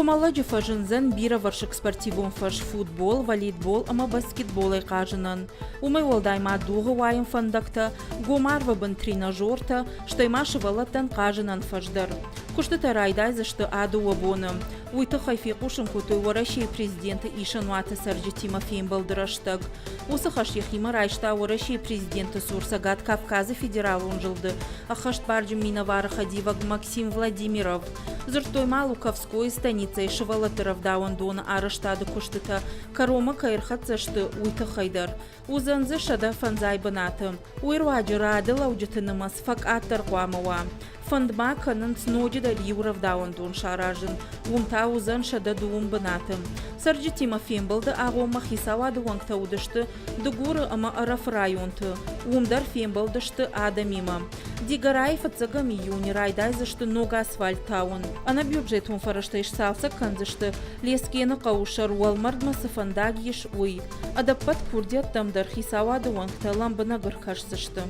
Хуымӕллӕджы фӕзындзӕн бирӕвӕрсыг спортивон фӕз футбол, волейбол ӕмӕ баскетболӕй хъазынӕн. Уымӕй уӕлдай ма дугъы уайын фӕндӕгтӕ, гом арвы бын тренажертӕ, стӕй ма сывӕллӕттӕн хъазынӕн фӕз дӕр. Куыстытӕ райдайдзысты а дыууӕ боны. Уый тыххӕй фехъусын кодтой Уӕрӕсейы президенты исӕнуаты цӕрджытимӕ фембӕлды рӕстӕг. Уыцы хӕс йӕхимӕ райста Уӕрӕсейы президенты цур Цӕгат Кавказы федералон зылды ӕххӕстбарджын минӕвары хӕдивӕг Максим Владимиров. Дзырдтой ма Луковскойы станицӕйы сывӕллӕтты рӕвдауӕндоны арӕзтады куыстытӕ кӕронмӕ кӕй ӕрхӕццӕ сты, уый тыххӕй дӕр. Уыдзӕн дзы 105 бынаты. Уый руаджы рады лӕуджыты нымӕц фӕкъаддӕр хъуамӕ уа. Фӕнд ма кӕнынц ноджыдӕр иу рӕвдауӕндон саразын, уым та уыдзӕн 110 бынаты. Цӕрджытимӕ фембӕлды агъоммӕ хицауады уӕнгтӕ уыдысты Дыгуры ӕмӕ Ӕрӕфы районты. Уым дӕр фембӕлдысты адӕмимӕ. Дигорайы фыццӕгӕм июны райдайдзысты ног асфальт тауын. Ӕнӕбюджетон фӕрӕзтӕй сцалцӕг кӕндзысты Лескены хъӕуы сӕр уӕлмӕрдмӕ цы фӕндаг ис, уый. Ӕдӕппӕт курдиӕттӕм дӕр хицауады уӕнгтӕ лӕмбынӕг ӕркӕсдзысты.